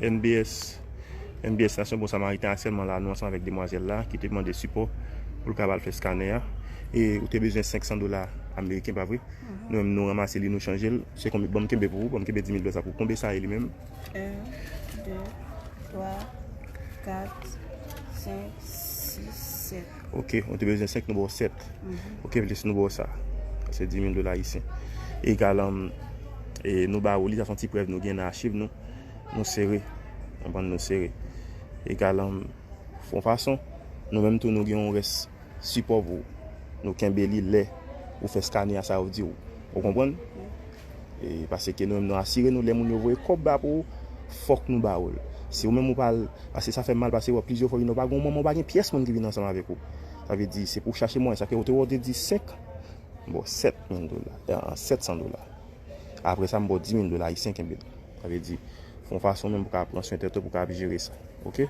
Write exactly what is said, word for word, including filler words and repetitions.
N B S, N B S la se yon bon samariten. Aktyèlman la, nou ansanm avèk demwazèl la ki te mande sipò pou l ka ba l fè skanè a. E ou te bezwen senk san dola ameriken, pa vre? Nou menm, nou ranmase li, nou chanje l. Se konbyen? Ban m kenbe pou ou, ban m kenbe dis mil dola sa pou ou. Konbyen sa ye li menm? Un, deux, trois, quatre, cinq, six, sept. Ok, ou te bezwen senk, nou ba w sèt. Ok, plis nou ba w sa. Se dis mil dola ayisyen. Egal, um, e nou ba ou li, sa se yon ti prèv nou gen nan achiv nou. Nou sere. Konprann, nou sere. Egal, um, fon fason, nou menm tou nou gen yon rès sipò pou ou. Nou kenbe li lè ou fè skanè a, sa yo di ou. Ou konprann? E paske nou menm nou asire nou, lè moun yo voye kòb ba pou ou, fòk nou ba ou l. Si ou menm ou pa al, paske sa fè m mal, paske wè plizyè fwa, ou pa gen manman, ou pa gen pyès moun ki vin ansanm avèk ou. Sa vle di, se pou chache mwayen. Sa ke ou te wè, ou te di senk, m ba w sèt mil dola, eh, sèt san dola. Apre sa, m ba w dis mil dola ayisyen, kenbe l. Sa vle di, fè yon fason menm pou ka pran swen tèt ou, pou ka ap jere sa. Ok?